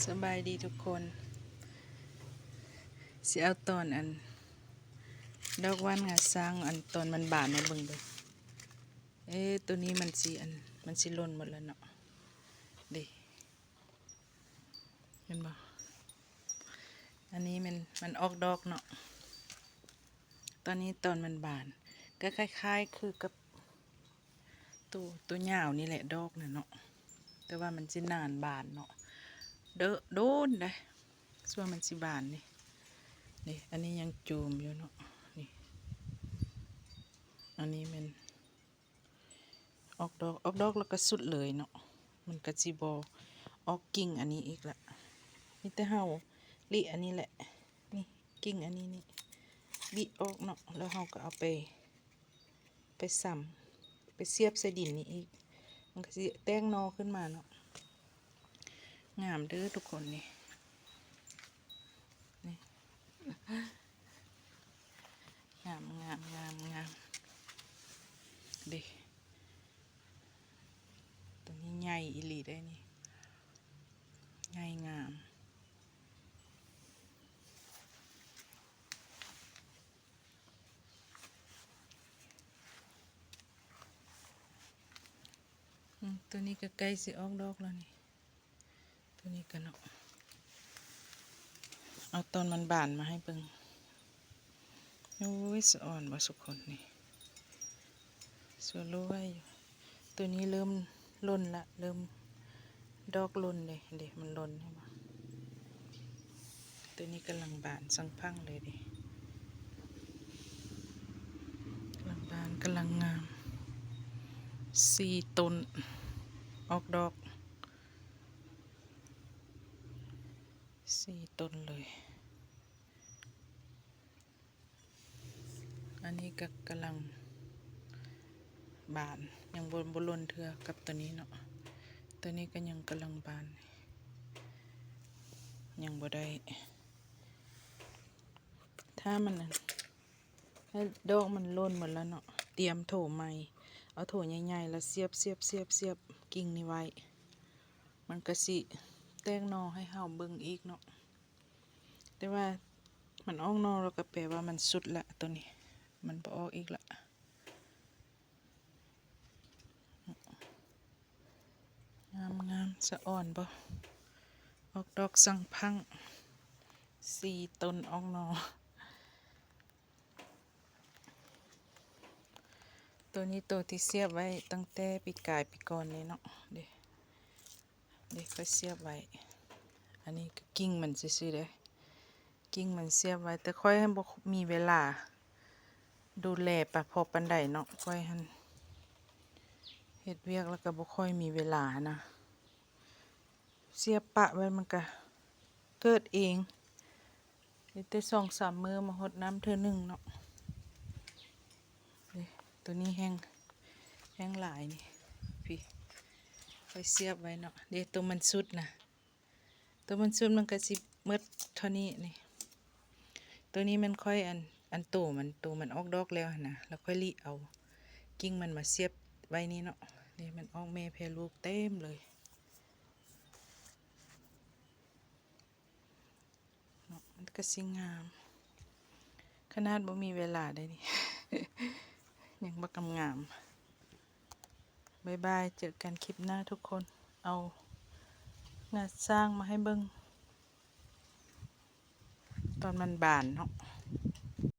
ສະບາຍດີທຸກຄົນ ຊິເອົາຕອນອັນ ດອກຫວ່ານງາຊ້າງ ອັນຕອນມັນບານມາເບິ່ງເດີ້. ເອ ໂຕນີ້ມັນຊິອັນ ມັນຊິຫຼົ່ນໝົດແລ້ວເນາະ ເດ້ ເຫັນບໍ່? ອັນນີ້ແມ່ນມັນອອກດອກເນາະ ຕອນນີ້ຕອນມັນບານ ກໍຄ້າຍໆຄືກັບ ໂຕ ໂຕຍາວນີ້ແຫຼະ ດອກນະເນາະ ແຕ່ວ່າມັນຊິນານບານເນາະ ເດີ ໂດນເດ້ ສ່ວນມັນຊິບານນີ້ ນີ້ ອັນນີ້ຍັງຈູມຢູ່ເນາະ ນີ້ ອັນນີ້ແມ່ນອອກດອກ ອອກດອກແລ້ວກໍສຸດເລີຍເນາະ ມັນກໍຊິບໍ່ອອກກິ່ງອັນນີ້ອີກລະ ມີແຕ່ເຮົາລິອັນນີ້ແຫຼະ ນີ້ ກິ່ງອັນນີ້ນີ້ ບິອອກເນາະ ແລ້ວເຮົາກໍເອົາໄປ ໄປຊຳ ໄປສຽບໃສ່ດິນນີ້ອີກ ມັນກໍຊິແຕກໜໍ່ຂຶ້ນມາເນາະ ງາມເດີ້ທຸກຄົນ ນີ້ ນີ້ ງາມ ງາມ ງາມ ງາມ ເດ້ ໂຕນີ້ໃຫຍ່ອີ່ຫຼີເດ້ນີ້ ໃຫຍ່ງາມ. ອືມ ໂຕນີ້ກໍໃກ້ຊິອອກດອກແລ້ວນີ້ ໂຕນີ້ກໍເນາະ ເອົາຕອນມັນບານມາໃຫ້ເບິ່ງ ໂອ້ຍ ສະອອນບໍ່ສຸຄົນນີ້ ສວຍລວຍຢູ່ ໂຕນີ້ເລີ່ມຫຼົ່ນລະ ເລີ່ມ ດອກຫຼົ່ນເດ້ ເດ້ ມັນຫຼົ່ນ ເຫັນບໍ່? ໂຕນີ້ກຳລັງບານສັງພັງເລີຍເດ້ ກຳລັງບານ ກຳລັງງາມ ສີ່ຕົ້ນ ອອກດອກສີ່ຕົ້ນເລີຍ. ອັນນີ້ກໍກຳລັງບານ ຍັງບໍ່ ບໍ່ຫຼົ່ນເທື່ອກັບໂຕນີ້ເນາະ ໂຕນີ້ກໍຍັງກຳລັງບານ ຍັງບໍ່ໄດ້ ຖ້າມັນອັນ ໃຫ້ດອກມັນຫຼົ່ນໝົດແລ້ວເນາະ ຕຽມໂຖໃໝ່ ເອົາໂຖໃຫຍ່ໆ ແລ້ວສຽບ ສຽບ ສຽບ ສຽບກິ່ງນີ້ໄວ້ ມັນກໍຊິແຕກໜໍ່ໃຫ້ເຮົາເບິ່ງອີກເນາະ. ແຕ່ວ່າມັນອອກໜໍ່ແລ້ວກໍແປວ່າມັນສຸດລະ ໂຕນີ້ມັນບໍ່ອອກອີກລະ. ງາມໆ ສະອອນບໍ່? ອອກດອກສັງພັງ ສີ່ຕົ້ນອອກໜໍ່. ໂຕນີ້ໂຕທີ່ສຽບໄວ້ຕັ້ງແຕ່ປີກາຍປີກ່ອນນີ້ເນາະ ເດ້ ເດ້ ຂ້ອຍສຽບໄວ້ ອັນນີ້ກໍກິ່ງມັນຊື່ໆເດ້ ກິ່ງມັນສຽບໄວ້ ແຕ່ຂ້ອຍຫັ້ນບໍ່ມີເວລາດູແລປານ ພໍປານໃດເນາະ ຂ້ອຍຫັ້ນເຮັດວຽກແລ້ວກໍບໍ່ຄ່ອຍມີເວລານະ. ສຽບປະໄວ້ມັນກະເກີດເອງ ມີແຕ່ສອງສາມມື້ມາຫົດນ້ຳເທື່ອໜຶ່ງເນາະ. ເດ້ ໂຕນີ້ແຮງ ແຮງຫຼາຍນີ້ ພີ້ ຂ້ອຍສຽບໄວ້ເນາະ ເດ້ ໂຕມັນສຸດນະ ໂຕມັນສຸດມັນກະຊິໝົດເທົ່ານີ້ນີ້. ໂຕນີ້ແມ່ນຂ້ອຍອັນ ອັນໂຕມັນ ໂຕມັນອອກດອກແລ້ວຫັ້ນນະ ແລ້ວຂ້ອຍລິເອົາກິ່ງມັນມາສຽບໄວ້ນີ້ເນາະ ເດ້ ມັນອອກແມ່ແຜ່ລູກເຕັມເລີຍ. ເນາະ ມັນກໍຊິງາມ ຂະໜາດບໍ່ມີເວລາໄດ໋ນີ້ ຍັງບັກງາມໆ. ບາຍບາຍ ເຈີກັນຄລິບໜ້າທຸກຄົນ ເອົາງາຊ້າງມາໃຫ້ເບິ່ງຕອນມັນບານເນາະ.